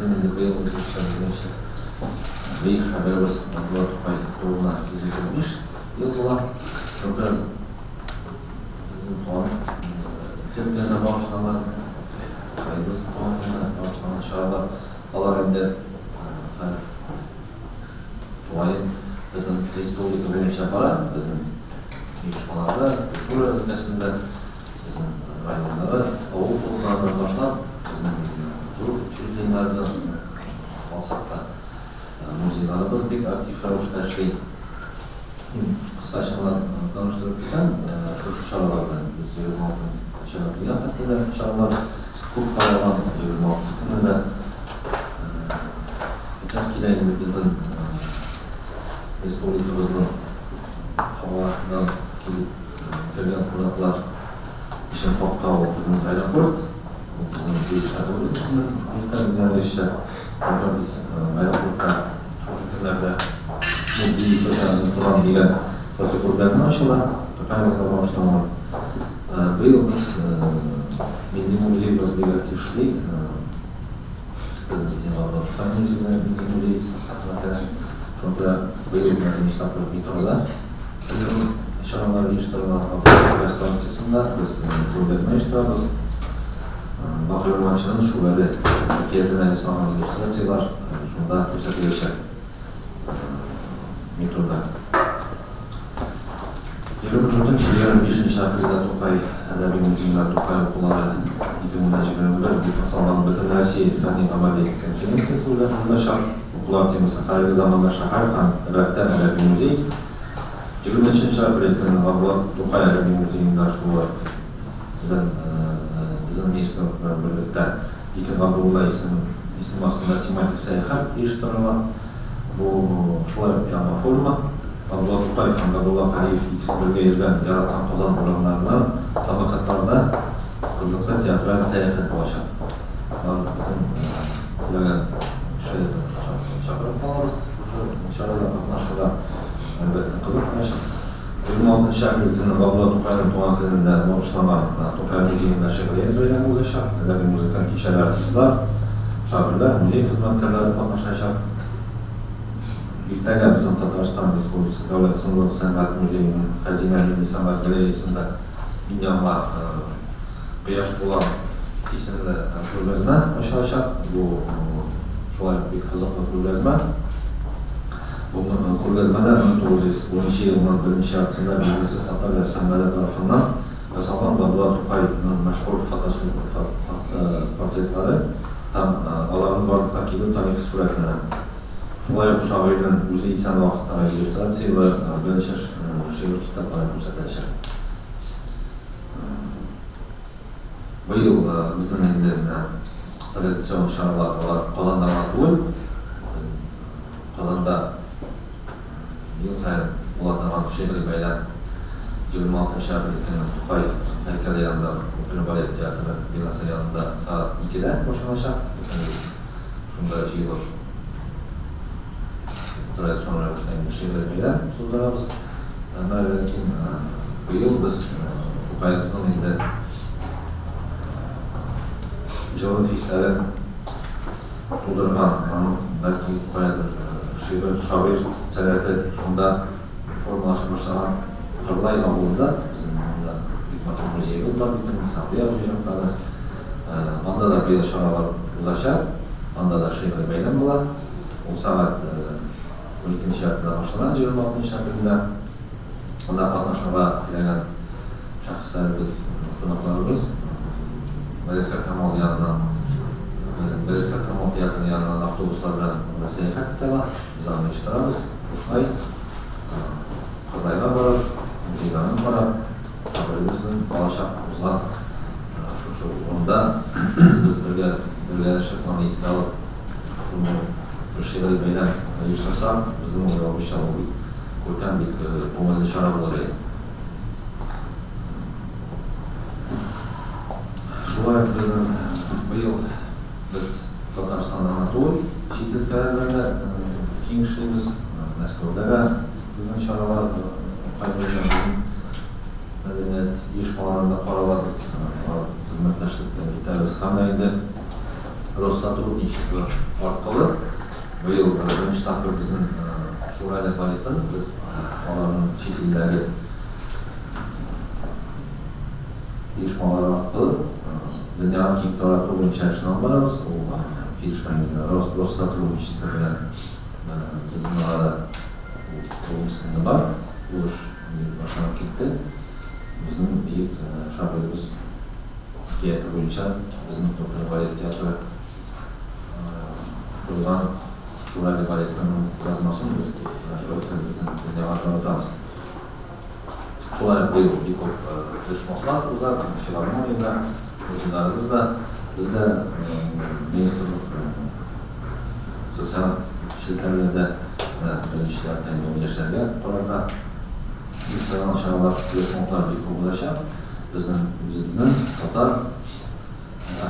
Безнең инде быел үзебезчә бөек шагыйребез Габдулла Тукай тууына 135 ел була. Шуңа безнең туган көнгә дә багышланган, Тукайыбыз туган көненә багышланган чаралар, алар инде һәр тулаем бөтен республика буенча бара. Безнең оешмаларда, культура өлкәсендә, безнең райондагы авыл клубларыннан башлап, безнең зур учреждениеләрдән алсак та, музейларыбыз бик актив рәвештә эшли. Мин кыскача гына таныштырып китәм шушы чаралар белән. Без 26 апрельгә хәтле дә чаралар күп каралган, 26 көнне дә. Әйтәсе килә инде, безнең республикабызның һавадан килеп кергән кунаклар өчен капка ул безнең аэропорт. Ул безнең бөек шәһәребез исемен йөртә, белгәнегезчә. Шуңа без аэропортта шушы көннәрдә бу бөек Ватаныбыз дигән фотокүргәзмә ачыла, Тукаебызга багышланган. Быел без милли музеебыз бик актив эшли. Безнең бит инде Габдулла Тукай музее милли музей составына керә. Шуңа күрә быел беренче тапкыр метрода чаралар оештырыла. Габдулла Тукай станциясендә без күргәзмә оештырабыз. Бакый Урманчының Шүрәле әкиятенә ясалган иллюстрацияләр шунда күрсәтеләчәк метрода. 24-25 апрельдә Тукай әдәби музеенда Тукай укулары 2021 дип аталган Бөтенроссия фәнни-гамәли конференциясе узачак. Укулар темасы хәзерге заманда шәһәр һәм төбәктә әдәби музей. 23 апрель көнне Габдулла Тукай әдәби музеенда шулай белән безнең министрлык белән берлектә Ике Габдулла исем исем астында тематик сәяхәт оештырыла. Бу шулай ук яңа форма. Габдулла Тукай һәм Габдулла Кариев икесе бергә йөргән яраткан Казан урамнарыннан самокатларда кызыклы театраль сәяхәт булачак. Барлык бөтен теләгән кеше чакырып калабыз шушы чарада катнашырга. Әлбәттә, кызык булачак. 26 апрель көнне Габдулла Тукайның туган көненә багышланган Тукай музеенда шигърият бәйрәме узачак. Әдәби музыкаль кичәдә артистлар, шагыйрьләр, музей хезмәткәрләре катнашачак. Иртәгә безнең Татарстан Республикасы Дәүләт сынлы сәнгать музееның Хәзинә милли сәнгать галереясында Мин яңа кояш булам исемле күргәзмә ачылачак. Бу шулай ук бик кызыклы күргәзмә. Бу күргәзмәдә 1910 елның беренче яртысында билгесез татар рәссамнары тарафыннан ясалган Габдулла Тукайның мәшһүр фотопортретлары һәм аларның барлыкка килү тарихы сурәтләнә. Шулай ук шагыйрьнең үзе исән вакыттагы иллюстрацияле берничә шигырь китаплары күрсәтеләчәк. Быел безнең инде менә традицион чаралар алар Казанда гына түгел. Казанда ел саен була торган шигъри бәйрәм 26 апрель көнне Тукай һәйкәле янында опера балет театры бинасы янында сәгать 2дә башланачак. Бөтенебез шунда җыелып традицион рәвештә инде шигъри бәйрәм уздырабыз. Әмма ләкин быел без Тукаебызның инде җылы хисләрен тудырган, аның бәлки каядыр шигырь, шагыйрь сәләте шунда формалаша башлаган Кырлай авылында, безнең анда бик матур музеебыз бар бит инде, Сәгъди абзый иҗатлары. Анда да быел чаралар узачак, анда да шигъри бәйрәм була. Ул сәгать 12 яртыда башлана, 26 апрельдә. Анда катнашырга теләгән шәхесләребез, кунакларыбыз Галиәсгар Камал яныннан, Галиәсгар Камал театры яныннан автобуслар белән анда сәяхәт итә ала. Без аны оештырабыз. Бушлай Кырлайга барып, музейларны карап, шагыйребезнең балачак узган шушы урында без бергә бергәләшеп аны искә алып, шуны бер шигъри бәйрәм оештырсак, безнең уйлавыбызча, ул бик күркәм, бик күңелле чара булыр иде. Шулай ук безнең быел без Татарстанда гына түгел, чит өлкәләр белән дә киң эшлибез. Мәскәүдә дә безнең чаралар кайбер безнең мәдәният оешмаларында карала, без хезмәттәшлек итәбез. Һәм дә инде Россотрудничество аркылы быел беренче тапкыр безнең Шүрәле балетын без аларның чит илдәге оешмалары аркылы дөньяга киң тарату буенча эшне алып барабыз. Ул килешмә Россотрудничество белән безнең арада бүгенге бар. Ул эш башланып китте. Безнең бөек шагыйребез әкияте буенча безнең опера балет театры куйган Шүрәле балетының язмасын без шулай бөтен дөньяга таратабыз. Шулай ук быел бик күп флешмоблар уза, филармониядә, музейларыбыз да, бездә министрлык социаль челтәрләрдә беренчеләрдән яшьләргә карата уздырылган чаралар, флешмоблар бик күп узачак. Безнең үзебезнең татар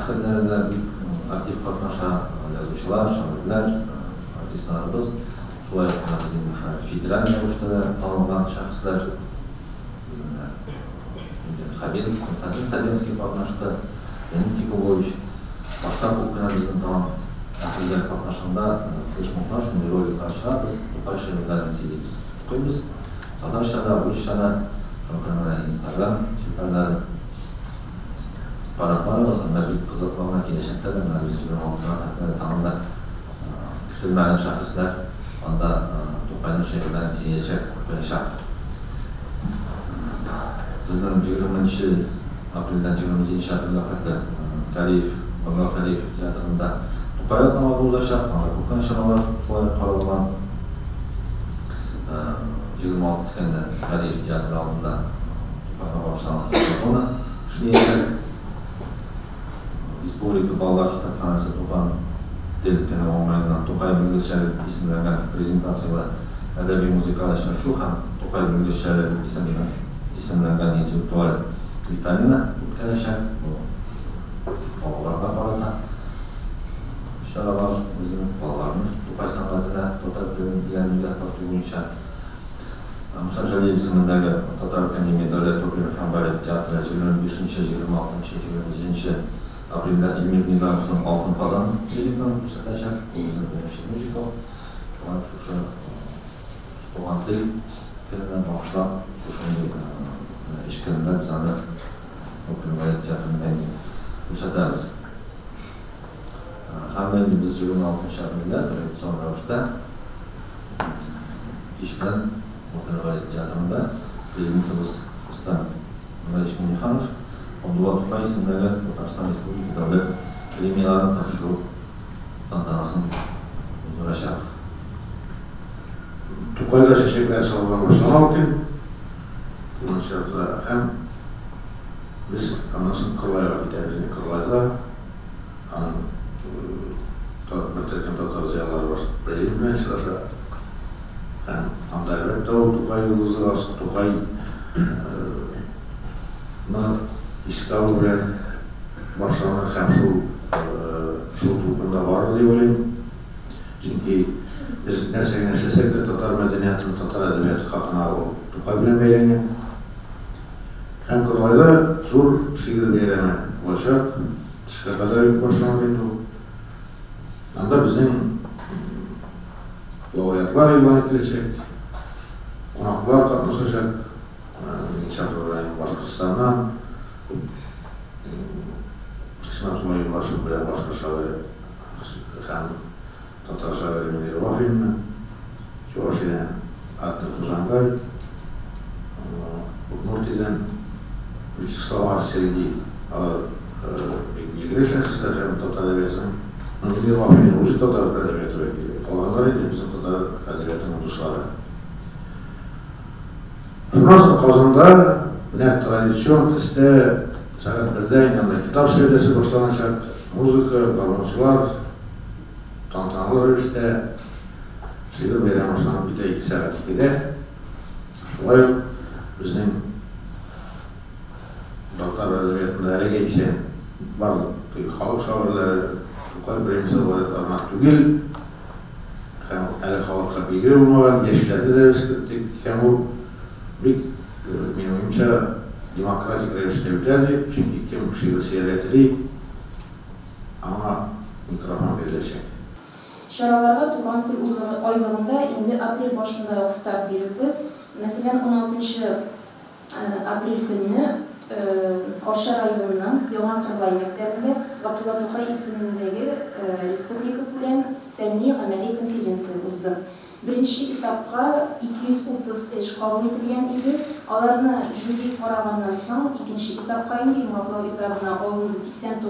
әһелләре дә бик актив катнаша, язучылар, шагыйрьләр, артистларыбыз. Шулай ук без инде хәзер федераль рәвештә дә танылган шәхесләр. Безнең Хабенский, Константин Хабенский катнашты, Леонид Якубович, башка күп кенә безнең тагын әһелләр катнашында флешмоблар, шундый роликлар чыга, без Тукай шигырьләрен сөйлибез, укыйбыз. Татарча да, урысча да, шуңа күрә менә Инстаграм челтәрләрен карап барыгыз, анда бик кызыклы гына киләчәктә дә менә без 26-сына хәтле тагын да көтелмәгән шәхесләр анда Тукайның шигырьләрен сөйләячәк, укыячак. Безнең 20 апрельдән 27 апрельгә хәтле Кариев, Морза Кариев театрында Тукай атналыгы узачак, анда күп кенә чаралар шулай ук каралган. 26 көнне Кариев театры алдында Тукайга багышланган зона эшләячәк. Республика балалар китапханәсе Туган тел көне уңаеннан Тукай белгечләре дип исемләнгән презентацияле әдәби музыкаль очрашу һәм Тукай белгечләре дип исемләнгән интеллектуаль викторина үткәрәчәк. Бу балаларга карата чаралар, үзенең балаларны Тукай сәнгатенә, татар телен өйрәнүгә тарту буенча. Муса Җәлил исемендәге Татар академия дәүләт опера һәм балет театры 25, 26, 27 апрельдә Эльмир Низамовның Алтын Казан мюзиклын күрсәтәчәк. Бу безнең беренче мюзикл. Шуңа шушы Туган тел көненә багышлап, шушындый эш көнендә без аны опера балет театрында инде күрсәтәбез. Һәм дә инде без 26 апрельдә традицион рәвештә кич белән опера балет театрында президентыбыз Рөстәм Нургалиевич Миңнеханов Габдулла Тукай исемендәге Татарстан Республика дәүләт премияләрен тапшыру тантанасын уздырачак. Тукайга чәчәкләр салудан башлана ул көн. Туган чиратта һәм без аннан соң Кырлайга китәбез. Инде Кырлайда аның бер төркем татар зыялылары баш президент белән очраша. Һәм анда әлбәттә ул Тукай йолдызы Тукай ны искә алу белән башланыр һәм шул дулкында барыр дип уйлыйм. Чөнки без нәрсә генә эшләсәк тә, татар мәдәниятын, татар әдәбияты хакына ул Тукай белән бәйләнгән. Һәм Кырлайда зур шигырь бәйрәме булачак. Төшкә кадәр үк башланыр инде ул. Анда безнең лауреатлар игълан ителәчәк, кунаклар катнашачак. Чакырырга инде Башкортстаннан Хисмәтулла Юлдашев белән башка шагыйрь һәм татар шагыйре Мөнир Вафинны, Чувашиядән Атнер Хузангай, Удмуртиядән Вячеслав Арсельди, алар бик билгеле шәхесләр һәм татар әдәбиятының, ну, Мөнир Вафин үзе татар әдәбияты вәкиле, калганнар инде безнең татар әдәбиятының дуслары. Шуннан соң Казанда менә традицион төстә сәгать бердә инде анда китап сәүдәсе башланачак, музыка, гармунчылар, тантаналы рәвештә шигырь бәйрәме башланып китә ике сәгать икедә. Шулай ук безнең татар әдәбиятында әлегә исән барлык теге халык шагыйрьләре, Тукай премиясе лауреатлары гына түгел, һәм әле халыкка билгеле булмаган яшьләрне дә без керттек. Һәм ул бик, минем уемча, демократик рәвештә үтә дип, чөнки кем шигырь сөяргә тели, аңа микрофон биреләчәк. Чараларга Туган тел айлыгында инде апрель башында ук старт бирелде. Мәсәлән, 16 апрель көнне Арча районының Яңа Кырлай мәктәбендә Габдулла Тукай исемендәге республикакүләм фәнни-гамәли конференция узды. Беренче этапка 230 эш кабул ителгән иде. Аларны жюри караганнан соң, икенче этапка инде йомгаклау этабына алынды 89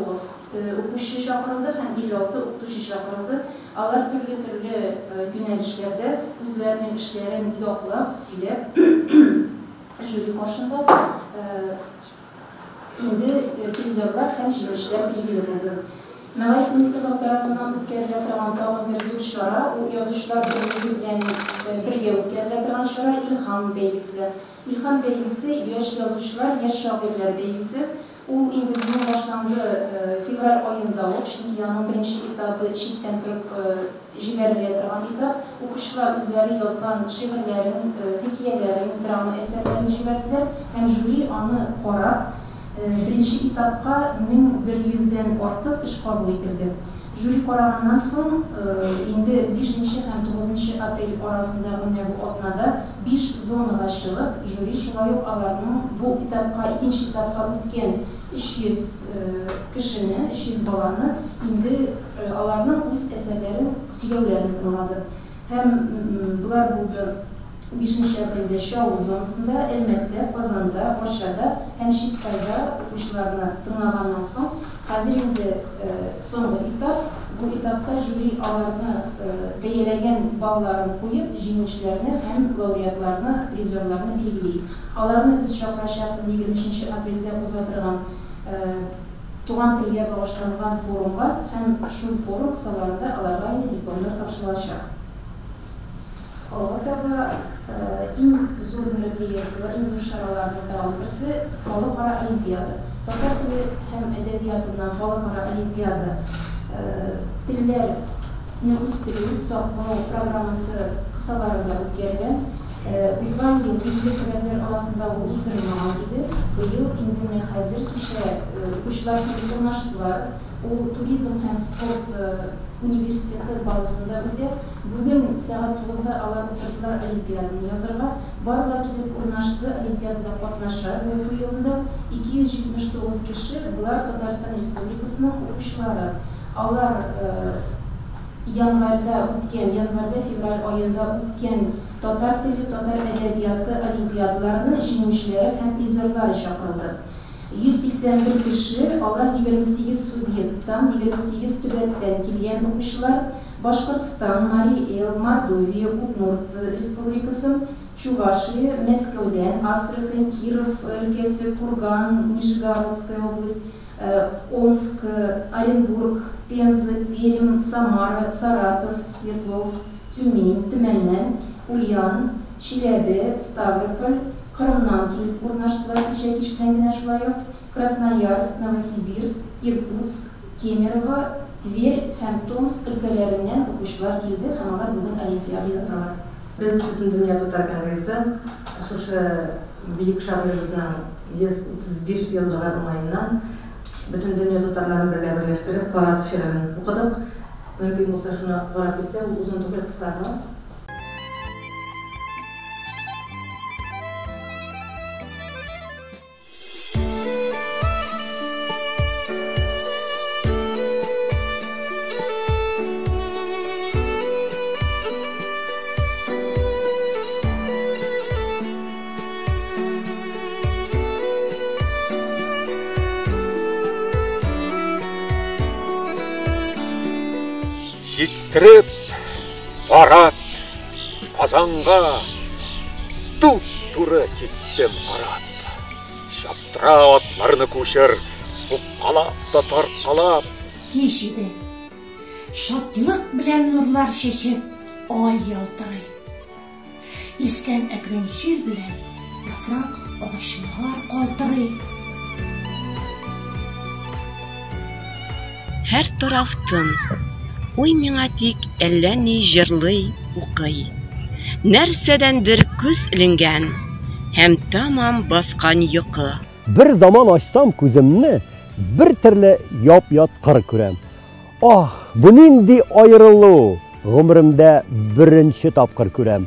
укучы чакырылды һәм 56 укытучы чакырылды. Алар төрле-төрле юнәлешләрдә үзләренең эшләрен яклап, сөйләп, жюри каршында инде призерлар һәм җиңүчеләр билгеле булды. Мәгариф министрлыгы тарафыннан үткәрелә торган тагын бер зур чара, ул язучылар берлеге белән бергә үткәрелә торган чара Илһам бәйгесе. Илһам бәйгесе яшь язучылар, яшь шагыйрьләр бәйгесе. Ул инде безнең башланды февраль аенда ук, чөнки аның беренче этабы читтән торып җибәрелә торган этап. Укучылар үзләре язган шигырьләрен, хикәяләрен, драма әсәрләрен җибәрделәр һәм жюри аны карап, беренче этапка 1100 дән артык эш кабул ителде. Жюри караганнан соң, инде 5 һәм 9 апрель арасындагы менә бу атнада 5 зонага чыгып, жюри шулай ук аларның бу этапка, икенче этапка үткән 300 кешене, 300 баланы инде аларның үз әсәрләрен, сөйләүләрен тыңлады. Һәм болар булды 5 апрельдә Чаллы зонасында, Әлмәттә, Казанда, Арчада һәм Чистайда укучыларны тыңлаганнан соң, хәзер инде соңгы этап. Бу этапта жюри аларны бәяләгән балларын куеп, җиңүчеләрне һәм лауреатларны, призерларны билгели. Аларны без чакырачакбыз 23 апрельдә уза торган туган телгә багышланган форумга һәм шул форум кысаларында аларга инде дипломнар тапшырылачак. Алга таба иң зур мероприятиеләр, иң зур чараларның тагын берсе халыкара олимпиада. Татар теле һәм әдәбиятыннан халыкара олимпиада телләрне үстерү, саклау программасы кысаларында үткәрелә. Узган ел билгеле сәбәпләр арасында ул уздырылмаган иде. Быел инде менә хәзер кичә укучылар килеп урнаштылар. Ул туризм һәм спорт университеты базасында үтә. Бүген сәгать 9-да алар утырдылар олимпиаданы язырга. Барлыгы килеп урнашты, олимпиадада катнаша бу уку елында 279 кеше, болар Татарстан Республикасының укучылары. Алар январьда үткән, январьда февраль аенда үткән татар теле, татар әдәбияты олимпиадаларының җиңүчеләре һәм призерлары чакырылды. 181 кеше, алар 28 субъекттан, 28 төбәктән килгән укучылар. Башкортстан, Марий Эл, Мордовия, Удмурт Республикасы, Чувашия, Мәскәүдән, Астрахань, Киров өлкәсе, Курган, Нижегородская область, Омск, Оренбург, Пенза, Пермь, Самара, Саратов, Свердловск, Тюмень, Төмәннән, Ульян, Чиләбе, Ставрополь, Кырымнан килеп урнаштылар кичә кич белән генә шулай ук, Красноярск, Новосибирск, Иркутск, Кемерово, Тверь һәм Томск өлкәләреннән укучылар килде һәм алар бүген олимпиада язалар. Без Бөтендөнья татар конгрессы шушы бөек шагыйребезнең 135 еллыгы уңаеннан бөтен дөнья татарларын бергә берләштереп парад шигырен укыдык. Мөмкин булса шуны карап китсәк, ул озын түгел, кыска гына. Җиттереп парад Казанга туп-туры киттем карап. Чаптыра атларны күчер, суккалап та тарткалап. Кич иде. Шатлык белән нурлар чәчеп, ай ялтырый. Искән әкрен җил белән яфрак агачлар калтырый. Һәр тараф тын. Уй миңа тик әллә ни җырлый, укый. Нәрсәдәндер күз эленгән һәм тәмам баскан йокы. Бер заман ачсам күземне, бер төрле яп-ят кыр күрәм. Ах, бу нинди аерылу! Гомеремдә беренче тапкыр күрәм.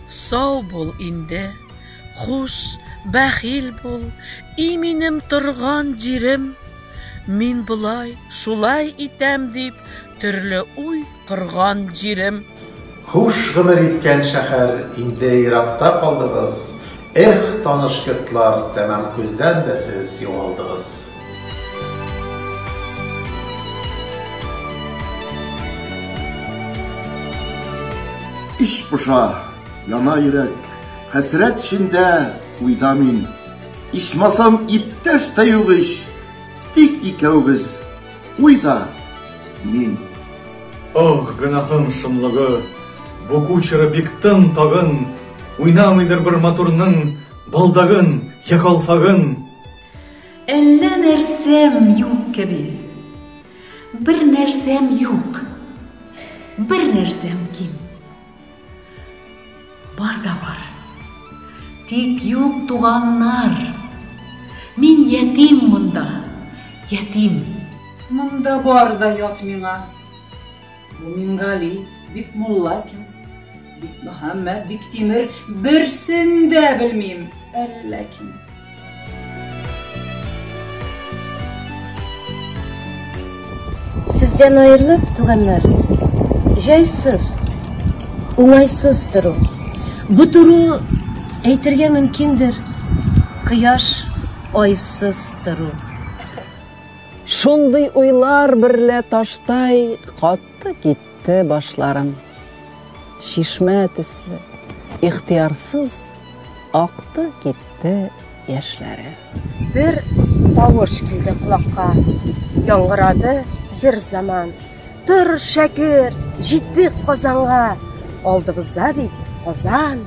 Сау бул инде, хуш, бәхил бул, и минем торган җирем. Мин болай, шулай итәм дип, төрле уй корган җирем. Хуш, гомер иткән шәһәр, инде еракта калдыгыз. Эх, таныш йортлар, тәмам күздән дә сез югалдыгыз. Эч поша, яна йөрәк, хәсрәт эчендә уйда мин. Ичмасам иптәш тә юк ич, тик икәүбез, уй да мин. Ох, гөнаһым шомлыгы, бу кучеры бик тын тагын, уйнамыйдыр бер матурның балдагын йә калфагын. Әллә нәрсәм юк кеби. Бер нәрсәм юк, бер нәрсәм ким. Бар да бар. Тик юк туганнар. Мин ятим монда, ятим. Монда бар да ят миңа. Бу Мингали, Бикмулла кем? Бикмөхәммәт, Биктимер, берсен дә белмим, әллә кем. Сездән аерылып, туганнар, җайсыз, уңайсыз тору. Бу тору әйтергә мөмкиндер, кояш айсыз тору. Шундый уйлар берлә таштай катты китте башларым. Чишмә төсле, ихтыярсыз акты китте яшьләре. Бер тавыш килде колакка, яңгырады бер заман. Тор, шәкерт, җиттек Казанга, алдыбызда бит Казан.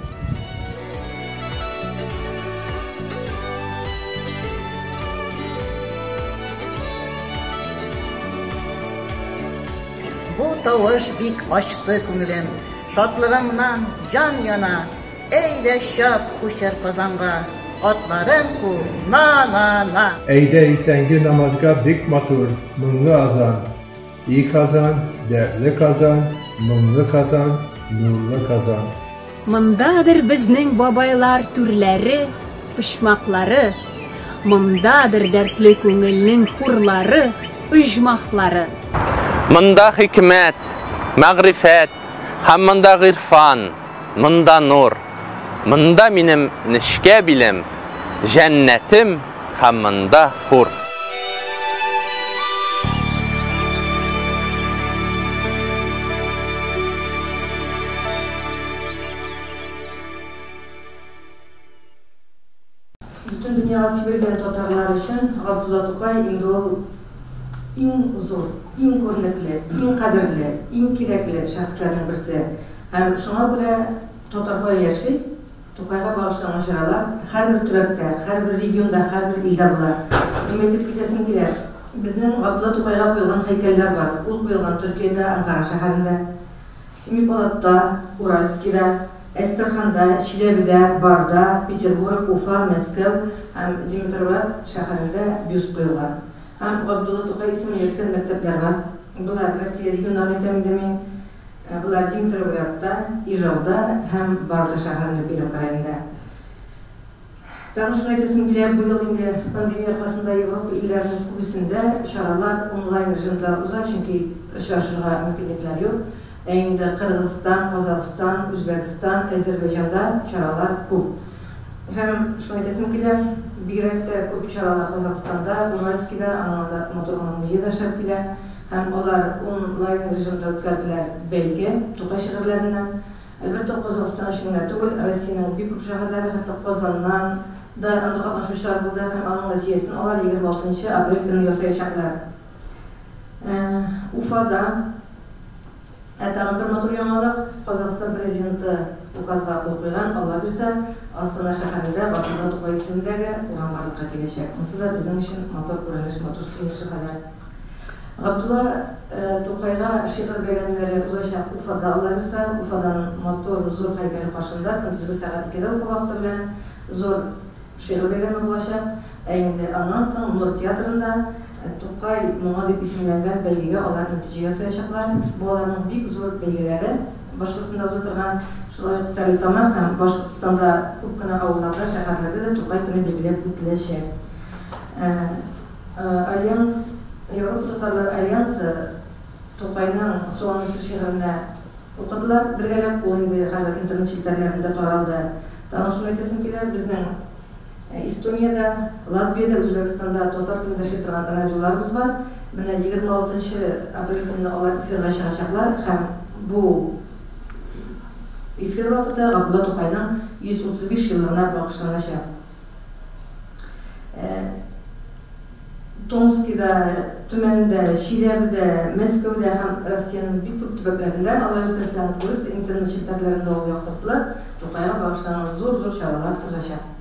Бу тавыш бик ачты күңелем, Шатлыгымнан җан яна. Әйдә чап, күчер Казанга, Атларың ку, на-на-на. Әйдә иртәнге намазга бик матур, моңлы азан. И Казан, дәртле Казан, моңлы Казан, нурлы Казан. Мондадыр безнең бабайлар түрләре, почмаклары, Мондадыр дәртле күңелнең хурлары, оҗмахлары. Монда хикмәт, мәгърифәт һәм монда гыйрфан, монда нур. Монда минем нечкә билем, җәннәтем һәм монда хур. Бөтен дөньяга сибелгән татарлар өчен Габдулла Тукай инде ул иң зур, иң күренекле, иң кадерле, иң кирәкле шәхесләрнең берсе. Һәм шуңа күрә татар кая яши, Тукайга багышланган чаралар һәрбер төбәктә, һәрбер регионда, һәрбер илдә була. Минем әйтеп китәсем килә, безнең Габдулла Тукайга куелган һәйкәлләр бар. Ул куелган Төркиядә, Анкара шәһәрендә. Семипалатта, Уральскида, Әстерханда, Чиләбедә, Барда, Петербург, Уфа, Мәскәү һәм Димитровград шәһәрендә бюст куелган. Һәм Габдулла Тукай исемен йөрткән мәктәпләр бар. Болар Россия регионнарын әйтәм инде мин. Болар Димитровградта, Ижауда һәм Барда шәһәрендә, Пермь краенда. Тагын шуны әйтәсем килә, быел инде пандемия аркасында Европа илләренең күбесендә чаралар онлайн режимда уза, чөнки очрашырга мөмкинлекләр юк. Ә инде Кыргызстан, Казахстан, Үзбәкстан, Әзербайҗанда чаралар күп. Һәм шуны әйтәсем килә, бигрәк тә күп чаралар Казахстанда, Уральскида, аның анда матур гына музей да эшләп килә. Һәм алар онлайн режимда үткәрделәр бәйге Тукай шигырьләреннән. Әлбәттә, Казахстан өчен генә түгел, Россиянең бик күп шәһәрләре, хәтта Казаннан да анда катнашучылар булды һәм аның нәтиҗәсен алар 26 нчы апрель көнне ясаячаклар. Уфада Ә тагын бер матур яңалык, Казахстан президенты указга кул куйган, Алла бирсә, Астана шәһәрендә Габдулла Тукай исемендәге урам барлыкка киләчәк. Монысы да безнең өчен матур күренеш, матур сөенечле хәбәр. Габдулла Тукайга шигырь бәйрәмнәре узачак Уфада, Алла бирса, Уфадан матур, зур һәйкәле каршында көндезге сәгать икедә Уфа вакыты белән зур шигырь бәйрәме булачак. Ә инде аннан соң Нур театрында Тукай моңы дип исемләнгән бәйгегә алар нәтиҗә ясаячаклар. Бу аларның бик зур бәйгеләре. Башкортстанда уза торган, шулай ук Стәрлетамак һәм Башкортстанда күп кенә авылларда, шәһәрләрдә дә Тукай көне билгеләп үтеләчәк. Альянс, Европа татарлары альянсы Тукайның Суган өсте шигыренә укыдылар бергәләп, ул инде хәзер интернет челтәрләрендә таралды. Тагын шуны әйтәсем килә, безнең Эстониядә, Латвиядә, Үзбәкстанда татар телендә эшли торган радиоларыбыз бар. Менә 26 нчы апрель көнне алар эфирга чыгачаклар һәм бу эфир вакыты Габдулла Тукайның 135 еллыгына багышланачак. Томскида, Төмәндә, Чиләбедә, Мәскәүдә һәм Россиянең бик күп төбәкләрендә, алайбаса Санкт-Урыс интернет челтәрләрендә ул яктыртылып, Тукайга багышланган зур-зур чаралар узачак.